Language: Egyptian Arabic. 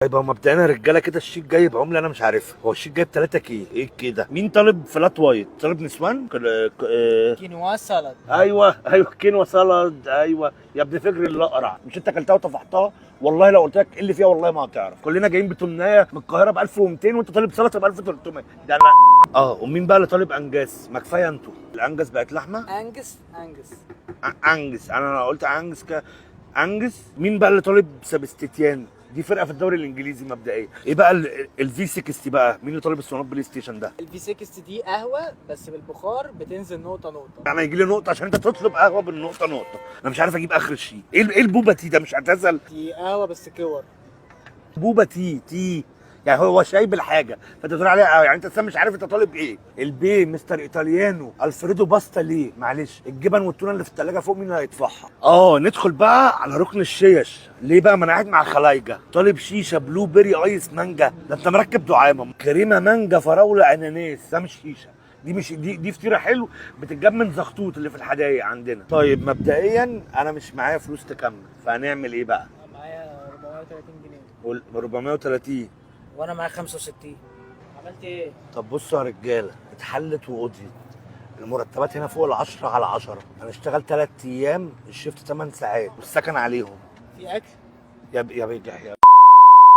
طيب هو مبدئيا يا رجاله كده الشيك جاي بعمله انا مش عارفها، هو الشيك جايب 3 K ايه كده؟ مين طالب flat white؟ طالب نسوان؟ quinoa salad. ايوه ايوه quinoa salad. ايوه يا ابن فجر الاقرع، مش انت اكلتها وطفحتها؟ والله لو قلت لك ايه اللي فيها والله ما هتعرف. كلنا جايين بتمنايه من القاهرة ب 1200 وانت طالب سلطة ب 1300. ده انا ومين بقى اللي طالب انجاس؟ ما كفاية انتوا الانجاس بقت لحمه. انجس انجس. انجس، انا قلت انجس انجس. مين بقى اللي طالب سبستيان؟ دي فرقه في الدوري الانجليزي مبدئيا. ايه بقى ال V60 بقى؟ مين اللي طالب الصونات بلاي ستيشن ده؟ ال V60 دي قهوة بس بالبخار، بتنزل نقطة نقطه. يعني يجي لي نقطة عشان انت تطلب قهوة بالنقطة نقطه. انا مش عارف اجيب اخر الشيء. ايه ايه ال boba tea ده؟ مش اعتزل. دي قهوة بس كور. boba tea tea يعني هو شاي بالحاجه، فانت بتقول عليها قهوة. يعني انت لسه مش عارف انت طالب ايه. البي مستر ايطاليانو الفريدو باستا ليه؟ معلش الجبن والتونه اللي في الثلاجة فوق مين اللي هيدفعها؟ ندخل بقى على ركن الشيش. ليه بقى؟ ما انا قاعد مع خلايجه. طالب شيشة blueberry ice مانجا، ده انت مركب دعامة كريمة مانجا فراوله اناناس. ده مش شيشه، دي مش دي فطيره حلو بتتجاب من زغطوط اللي في الحدايق عندنا. طيب مبدئيا انا مش معايا فلوس تكمل، فهنعمل ايه بقى؟ معايا 430 جنيه. قول 430. وانا معايا 65. عملت ايه؟ طب بصوا يا رجاله، اتحلت وقضيت. المرتبات هنا فوق ال10 على 10. هنشتغل 3 ايام، ال shift 8 ساعات والسكن عليهم. في اكل؟ يا بيجح يا